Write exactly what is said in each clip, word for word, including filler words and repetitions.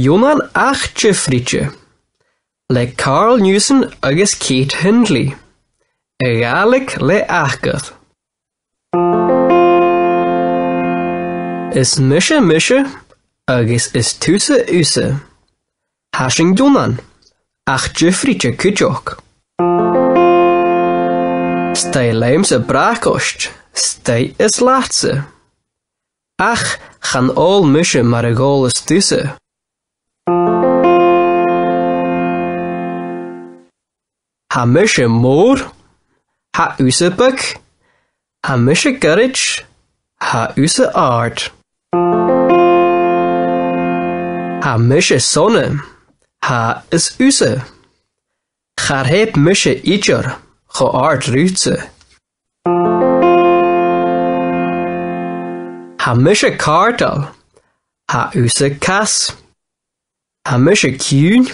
Ionnan ach diofraichte, le Carl Newson agus Kate Hindley. A' Ghàidhlig le Acair. Is mise mise agus is tusa thusa. Tha sinn ionnan, ach diofraichte cuideachd. 'S toigh leamsa bracaist, 's toigh is leatsa. Ach chan òl mise mar a dh'òlas tusa. Tha mise mòr, tha thusa beag. Tha mise goirid, tha thusa àrd. Tha mise sona, tha is thusa. Cha reub mise idir cho àrd riutsa. Tha mise càirdeil, tha thusa cas. Tha mise ciùin,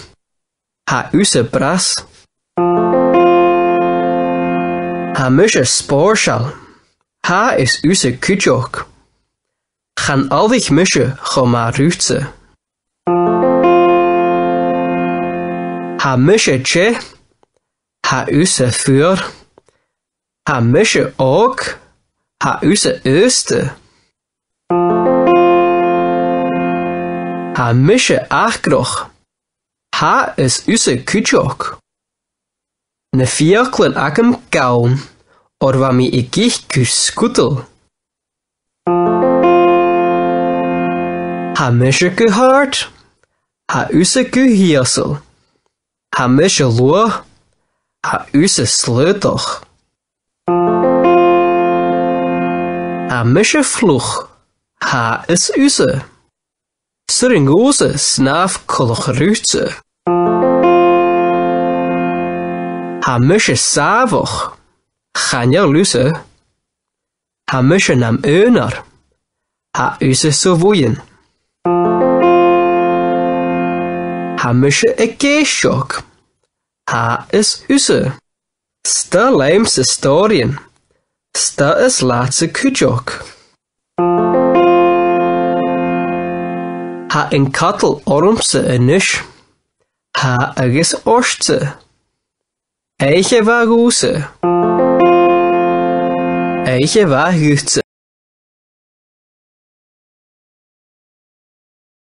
tha thusa bras. Tha mise spòrsail, tha is thusa cuideachd. Chan fhalaich mise cho math riutsa. Tha mise teth, tha thusa fuar. Tha mise òg, tha thusa aosta. Tha mise acrach, tha is thusa cuideachd. Na fiaclan agam gann, oir bha mi ag ithe gu sgudal. Tha mise gu h-àrd, tha thusa gu h-ìosal. Tha mise luath, tha thusa slaodach. Tha mise fliuch, tha is thusa. 'S urrainn dhòmhsa snàmh coltach riutsa. Tha mise sàmhach, chan eil thusa. Tha mise nam aonar, tha thusa sa bhuidheann. Tha mise ag èisteachd, tha is thusa. 'S toigh leamsa stòiridhean, 's toigh is leatsa cuideachd. Tha an cadal ormsa a-nis, tha agus ortsa. Oidhche mhath dhòmhsa. Oidhche mhath dhutsa.